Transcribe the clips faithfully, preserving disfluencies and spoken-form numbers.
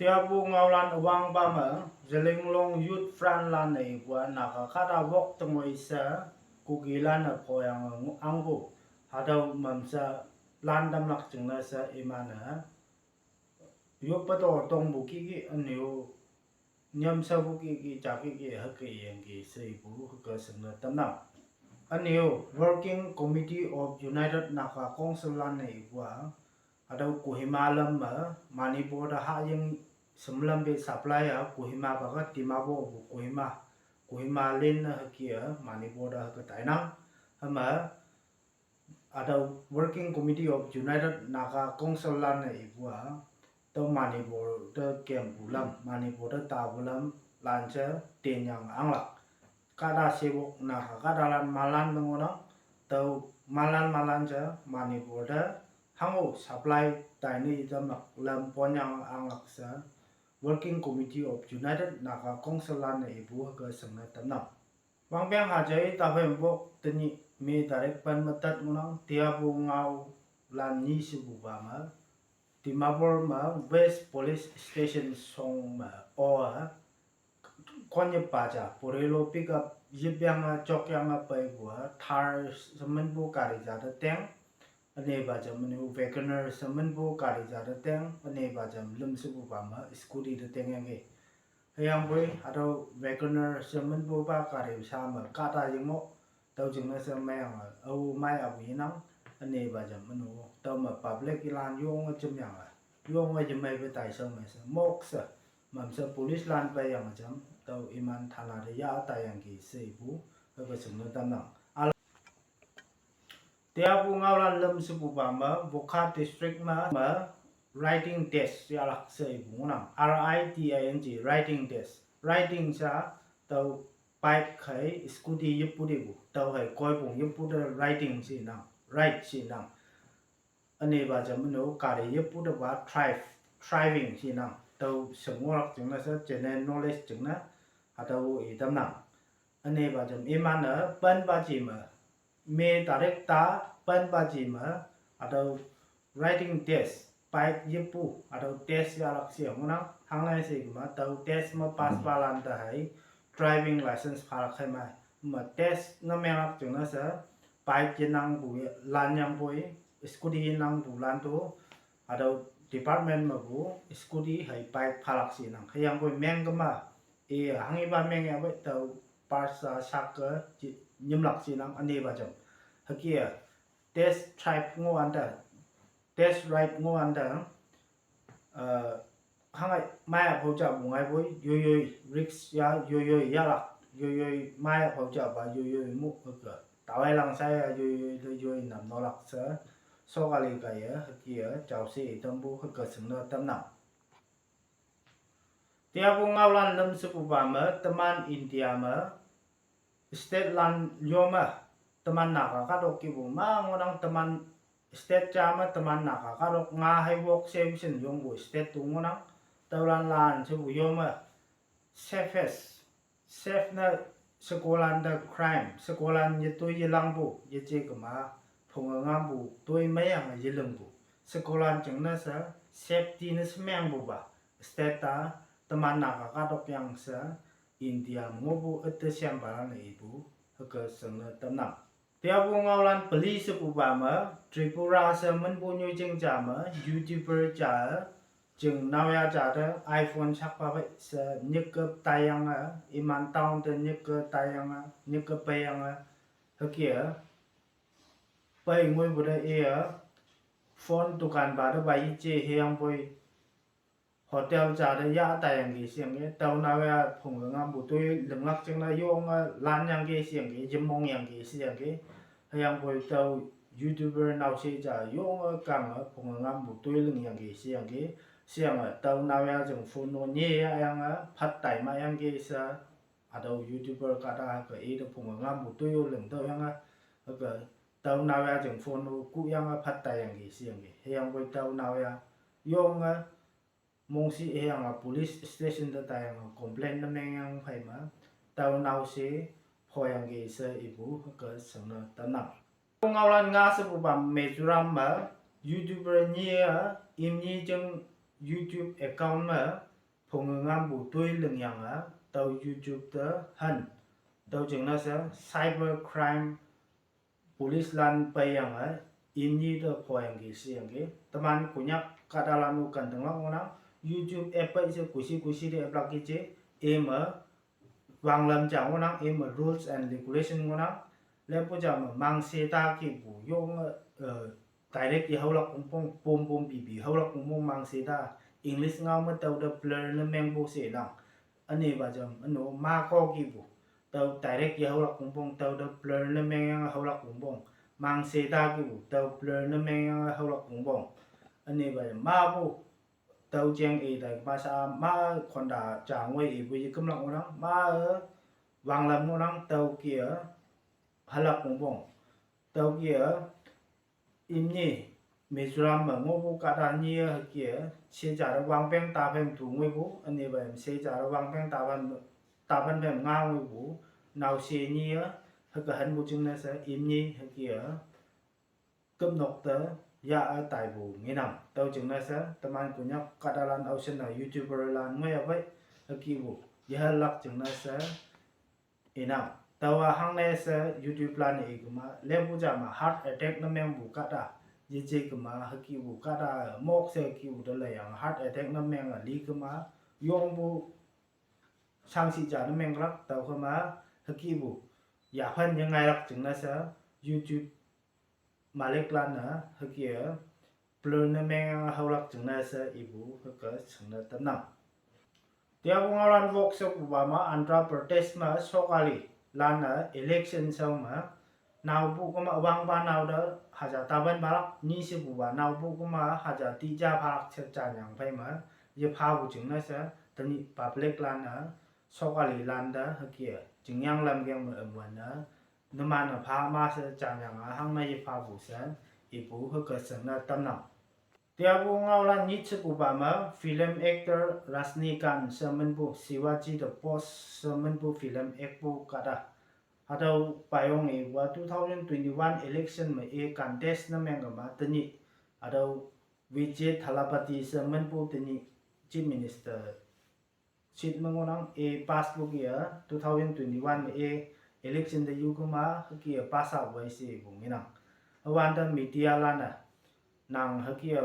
Teapu ngaolan üwangpa me, Zeliangrong Youth Front lan-e ipu-a Naga kahta wok tengoi she, Kuki lan-e phoyange ngu-, angpu, hatüo mamshe lan tamlak jingne she iman-e, yoppe to tongpu kiki ünyu, nyamshepu kiki ja kiki hüke yengki she ipu hüke shingne tamnang. Ünyu, Working Committee of United Naga Council lan-e ipu-a, hatüo Kohima lam me, Manipur te hahying semlam pe supply-a Kohima pa ke Dimapur pu Kohima, Kohima line-e hüke-a Manipur te hüke tainang, hüme, hatüo Working Committee of United Naga Council lan-e ipu-a, tüo Manipur te kempu lam, Manipur te tapu lam, lan she, tenyang anglak. Kahta shewok Naga kahtalan malan me ngohnang, tüo malan malan she, Manipur te, hango supply taine itamlak lam ponyang anglak she, Working Committee of United Naga Council lan-e ipu hüke shingne tamnang. Wangpeng hajai taphei wok tenyih me tarik pen me tat ngohnang, teapu ngaolan nyi shepupa me, Dimapur me West Police Station shong me, o-a, konyepa ja, Bolero pickup yipyange jokyange peipu-a, Thar sheminpu gari ja te teng, ünepa jam ünu WagonR sheminpu gari ja te teng, ünepa jam lüm shepupa me scooty te tengyangki. Hüyangpoi hatüo WagonR sheminpupa gari sha me kahta yengoh, tüo jingne she meiyange, ao mei apu yenang, ünepa jam ünu, tüo me public lan yonge jemyange, yonge yemeipe taishao me she, mok she, mamshe police lan peiyange jam, tüo iman thana te ya taiyangki she ipu, hüke shingne tamnang. Ala, teapu ngaolan lüm shepupa me, Wokha District me, me, writing test yahlak she ipu ngohnang, R I T I N G, writing test. Writing sha, tüo bike hei scooty yippu tepu, tüo hei koipong yippu te writing shinang, write shinang. Ünepa jam ünu gari yippu tepa drive, driving shinang. Tüo shingohlak jingne she general knowledge jingne, hatüo itamnang. Ünepa jam iman-e penpa ji me, me tarik ta penpa ji me, hatüo writing test, bike yippu, hatüo test yahlak she ngohnang, hanglai she kema, tüo test me pass palan te hei, driving license phalak hei mei, me test ne menglak jingne she, bike yenangpu ye, lanyangpoi, scooty yenangpu lan to, hatüo department mepu, scooty hei bike phalak shinang, hüyangpoi meng kema, i hanghipa meng yahpei tüo pass-a shake, ji-, nyimlak shinang ünepa jam. Hüke-a, test drive ngohwante, test ride ngohwante, eh, hangai maya phao ja pu ngaipoi, yoiyoi risk ya, yoiyoi yahlak, yoiyoi maya phao japa, yoiyoi mu hüke. Tawai lang sha ya, yoiyoi te yoi nam nolak she, sokali kaiye, hüke-a, jaoshe itampu hüke shingne tamnang. Teapu ngaolan lüm shepupa me, teman India me, state lan yome, teman Naga kahtok kihpu ma ngohnang teman state ja me, teman Naga kahtok nga hei wok she shin yongpu state tu ngohnang, tüolan lan shepu yome, safest, safe ne shekolan te crime, shekolan yetoi yelangpu, yeje kema, phunge ngampu, toi meiyange yelingpu. Shekolan jingne she, safety ne shemengpupa, state ta, teman Naga kahtok yang she, India ngohpu üte shempalan-e ipu, hüke shingne tamnang. Teapu ngaolan peli shepupa me, Tripura she minpu nyoijing ja me, YouTuber ja, jing naoya ja te iPhone shakpa pei she nyike taiyange, iman town te nyike taiyange, nyike peiyange, hüke-a, pei ngoipu te iye, phone dukan pa te pa yeje hüyangpoi, hotel ja te ya taiyangki sheyangki, tüo naoya phunge ngampu toi linglak jingne yonge lanyangki sheyangki, yemongyangki sheyangki, hüyangpoi tüo YouTuber naoshe ja yonge kange phunge ngampu toi lingyangki sheyangki, sheyange tüo naoya jing phone-o nyeyayange phat tai mayangki she, hatüo YouTuber kahta hüke ite phunge ngampu toi-o ling tüoyange, hüke tüo naoya jing phone-o kuhyange phat taiyangki sheyangki, hüyangpoi tüo naoya yonge mongshih hüyange police station te taiyange complain ne mengyang phei me, tüo naoshe phoyangki she ipu hüke shingne tamnang. Ngaolan nga shepupa Mizoram me, YouTuber nyi-a, imni jing YouTube account me, phunge ngampu toi lingyange tüo YouTube te han. Tüo jingne she cyber crime police lan peiyange imni te phoyangki sheyangki. Teman Konyak kahtalan-o kantenglak ngohnang, YouTube app pei she kushi kushi te app lak kije, ime wanglam ja ngohnang, ime rules and regulation ngohnang. Lempu ja me mangsheta kipu yonge, eh, direct ye haolak pongpong, pom pom pipi haolak pongpong mangsheta. English ngao me tüote blur ne mengpu she nang. Ünepa jam, üno mako kipu, tüo direct ye haolak pongpong, tüote blur ne mengyange haolak pongpong. Mangsheta kipu, tüo blur ne mengyange haolak pongpong. Ünepa jam, mapu, tüo jeng i tai masa ma khonta ja ngoi ipu yekümlak ngohnang, ma, eh, wanglam ngohnang tüo ke, eh, halak pongpong. Tüo ke, eh, imni, Mizoram me ngohpu kahta nyi-e hüke, eh, sheja te wangpeng tapeng tu ngoipu, ünepa sheja te wangpeng tapan, tapan pem nga ngoipu, naoshe nyi-e, hüke hanpu jingne she imni hüke, eh, küpnok te, ya-e taipu ngenang. Tüo jingne she, teman Konyak kahtalan aoshin-e YouTuber lan ngoi apei, hükepu, yehalak jingne she, inang. Taowa hangne she YouTube lan ikema, lempu ja me heart attack ne mengpu kahta, yeje kema, hükepu kahta, mok she hükepu te leyange heart attack ne menge likema, yongpu shangshi ja ne menglak, tüo kema, hükepu, yaphan yengailak jingne she, YouTube maliklan-e, hüke, blur ne mengyange haolak jingne she ipu hüke shingne tamnang. Tiapu ngaolan wok shepupa me Andhra Pradesh me sokali lan-e election shao me, naopu kema wangpa nao te haja tapan phalak, nyi shepupa naopu kema haja tija phalak she janyang phei me, yephapu jingne she, tenyih public lan-e, sokali lan te hüke, chingyang lamkeng me ümwan-e, numan-e pha ma she janyang-a hangne yephapu she, ipu hüke shingne tamnang. Tiapu ngaolan nyit shepupa me film actor Rajinikanth she minpu Shivaji the Boss she minpu film act pu kahta, hatüo payong iwa two thousand twenty-one election me i contest ne mengkema tenyih, hatüo Vijay Thalapathy she minpu tenyih Chief Minister seat me ngohnang, i pass pu ke-a two thousand twenty-one me i election te yukema hüke-a pass out wei shepu ngenang. Hüwante media lan-e, nang hüke-a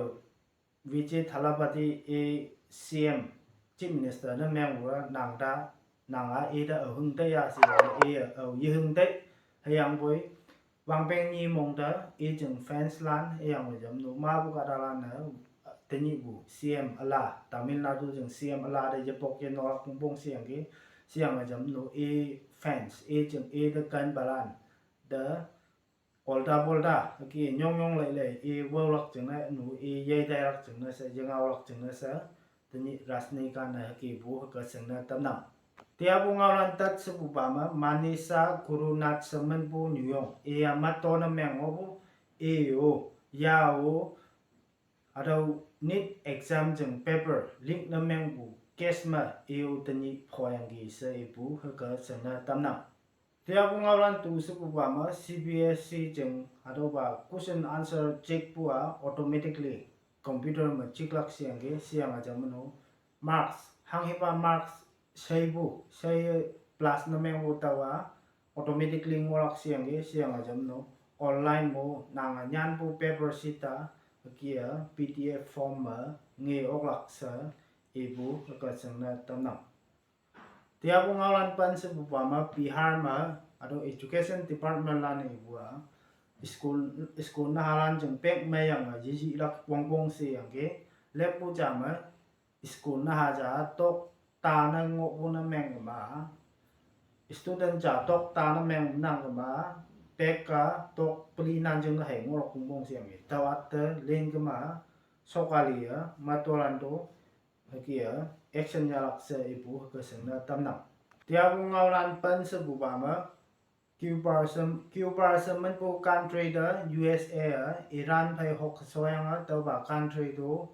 Vijay Thalapathy i C M, Chief Minister ne mengpu-a nang ta, nang-a ite ao hüng tei ya she, i-a ao yehüng tei, hüyangpoi, wangpeng nyi mong te, i jing fans lan, hüyange jamno mapu kahtalan-e, tenyihpu C M üla, Tamil Nadu jing C M üla te yepok yenolak pongpong sheyangki, sheyange jamno i fans, i jing i te kanpalan te, olta polta, hüke nyong nyong lei lei, i wolak jingne, nu i yeitailak jingne she, yengaolak jingne she, tenyih Rajinikanth-e hükepu hüke shingne tamnang. Tiapu ngaolan tat shepupa me Manisha Gorenath she minpu nyuyong, i-a mato ne meng ngohpu, i-o, ya-o, hatüo NEET exam jing paper leak ne mengpu case me i-o tenyih phoyangki she ipu hüke shingne tamnang. Tiapu ngaolan tu shepupa me C B S E jing hatüopa question answer check pu-a automatically computer me checklak sheyangki, sheyange jamno marks, hanghepa marks sheipu, shei plus ne mengpu taowa automatically ngohlak sheyangki, sheyange jamno online mo nange nyanpu paper sheet-a, hüke-a P D F form me nge oklak she, ipu hüke shingne tamnang. Tiapu ngaolan pen shepupa me Bihar me, hatüo education department lan-e ipu-a, school, school nahalan jing pek meiyange yejihlak wongpong sheyangki, leppu ja me, school naha ja tok ta ne ngohpu ne mengma, student ja tok ta ne meng nangma, pek-a tok peli nan jingne hei ngohlak pongpong sheyangki. Tüo atte lingkema, sokali-e matolan to, hüke-a action yahlak she ipu hüke shingne tamnang. Tiapu ngaolan pen shepupa me, Cuba she, Cuba she minpu country te U S A-e Iran phei hok soyange tüopa country to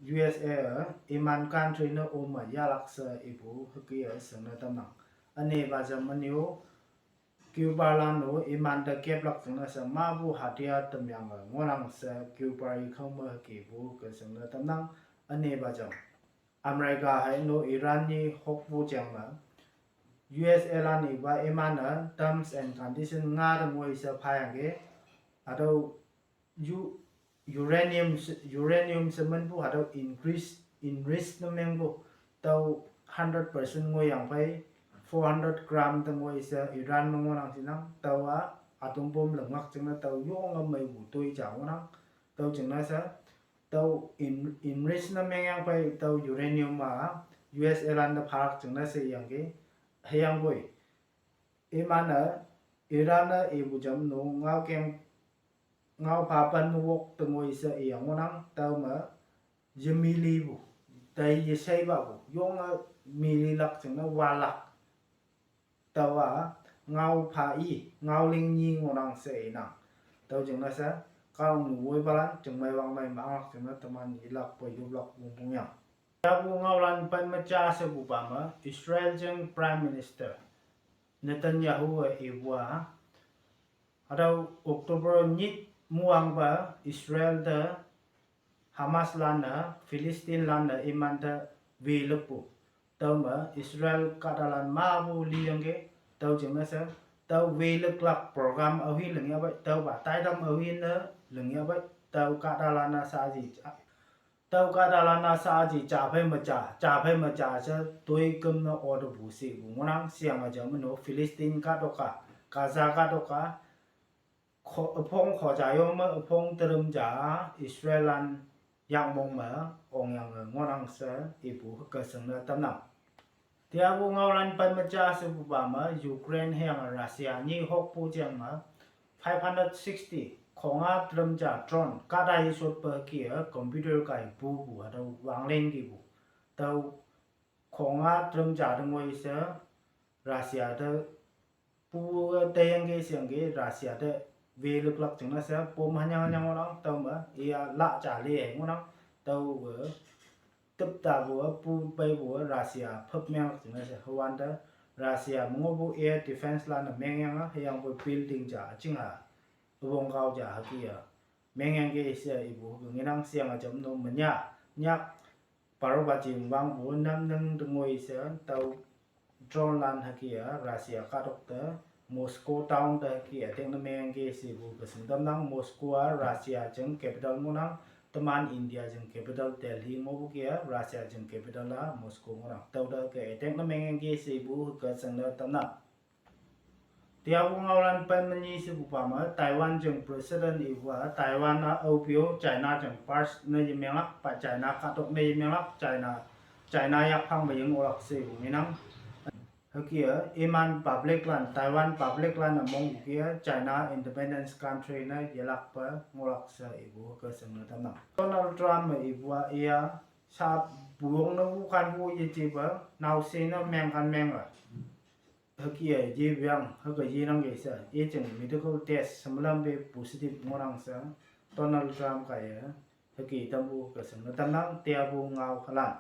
U S A-e iman country ne ome yahlak she ipu hüke-a shingne tamnang. Ünepa jam ünyu, Cuba lan-o imante keplak jingne she mapu hatia tamyange ngohnang she Cuba i khao me hükepu hüke shingne tamnang. Ünepa jam America hei no Iran ni hokpu jeng me, U S A lan iba iman-e terms and condition nga te ngoi she phayangki, hatüo u-, uranium she, uranium she minpu hatüo enrich, enrich ne mengpu, tüo hundred percent ngoiyangphei, four hundred gram te ngoi she Iran me ngohnang shinang, tüowa atom bomb linglak jingne tüo yonge meipu toi ja ngohnang, tüo jingne she, tüo en-, enrich ne mengyangphei tüo uranium-a U S A lan te phalak jingne she iyangki, hüyangpoi iman-e, Iran-e ipu jam no ngaokeng, ngao pha pen me wok te ngoi she iyang ngohnang, tüome, yemilipu, tei yesheipapu, yonge mililak jingne walak, tüowa, ngao pha i, ngao ling nyi ngohnang she inang. Tüo jingne she, Kahwang woipalan, jingmei wangmei manglak jingne teman yelakpe yoplak wongpong yang. Yapu ngaolan pen me ja shepupa me, Israel jing Prime Minister Netanyahu-e ipu-a, hatüo October nyit muangpa Israel te Hamas lan-e, Philistine lan-e imante welükpu. Tüome Israel kahtalan mapu liyangki, tüo jingne she, tüo welüklak program aohi lingyahpei, tüopa taitam aohi ne lingyahpei, tüo kahtalan-a saji ja, tüo kahtalan-a saji ja phei me ja, ja phei me ja she toi küm ne orderpu shepu ngohnang, sheyange ja me no Philistine kahtok-a, Gaza kahtok-a, kho-, üpong khoja yo me üpong terüm ja Israel lan yakmong me ongyange ngohnang she ipu hüke shingne tamnang. Teapu ngaolan pen me ja shepupa me Ukraine hüyange Russia nyi hokpu jeng me five hundred sixty khonga terüm ja drone kahta yeshotpe hüke-e computer kaipupu hatüo wanglen kipu. Tüo khonga terüm ja te ngoi she Russia te pu teyangki sheyangki Russia te welüklak jingne she pom hanyang hanyang ngohnang, tüome iya la ja le ngohnang, tüowe tüp tapu-e pu peipu-e Russia phüp menglak jingne she hüwante Russia me ngohpu air defense lan-e mengyange hüyangpoi building ja üjingha, üwong kao ja hüke-a mengyangki she ipu hüke ngenang, sheyange ja me no menyah, nyak baro baji wangpu namnang te ngoi she tüo drone lan hüke-a Russia kahtok te Moscow town te hüke attack ne mengyangki shepu hüke shing tamnang. Moscow-a Russia jing capital ngohnang, teman India jing capital Delhi ngohpu ke-a Russia jing capital-a Moscow ngohnang. Tüote hüke attack ne mengyangki shepu hüke shingne tamnang. Teapu ngaolan pen me nyi shepupa me Taiwan jing President ipu-a Taiwan-a aope-o China jing first ne yemenglak, pa China kahtok ne yemenglak, China, China yakphang me yengohlak shepu ngenang. Hüke-a iman public lan, Taiwan public lan-e mongpu ke-a China independence country ne yelakpe ngohlak she ipu hüke shingne tamnang. Donald Trump-e ipu-a iya, sa puyong ne wukhan wu yejepa, naoshe ne mengkhan menge hüke-a yepang hüke yenangki she, i jing medical test shemelam pe positive ngohnang she, Donald Trump kaiye hüke tampu hüke shingne tamnang. Teapu ngao halan.